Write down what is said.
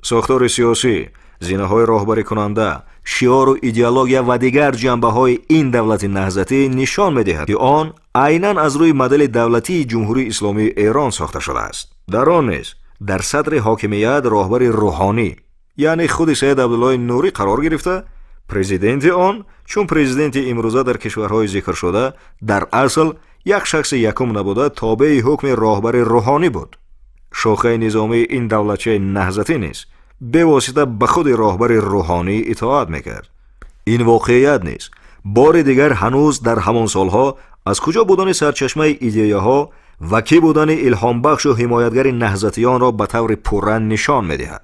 Сохтори сиёсӣ, зинаҳои роҳбарикунанда, шиору идеология ва дигар ҷанбаҳои ин давлати наҳзатӣ нишон медиҳад, ки он айнан аз рӯи модели давлатии Ҷумҳурии Исломии Эрон сохта шудааст. Дар он низ дар садри ҳокимият роҳбари рӯҳонӣ, яъне худи Сайид Абдуллоҳи Нурӣ қарор гирифта, президенти он, чун президенти имрӯза дар кишварҳои зикршуда, дар асл як шахси якум набуда, тобеи ҳукми роҳбари рӯҳонӣ буд. Шохаи низомии ин давлатчаи наҳзатӣ низ бевосита ба худи роҳбари рӯҳонӣ итоат мекард. Ин воқеият низ бори дигар ҳанӯз дар ҳамон солҳо аз куҷо будани сарчашмаи идеяҳо ва кӣ будани илҳомбахшу ҳимоятгари наҳзатиёнро ба таври пурра нишон медиҳад.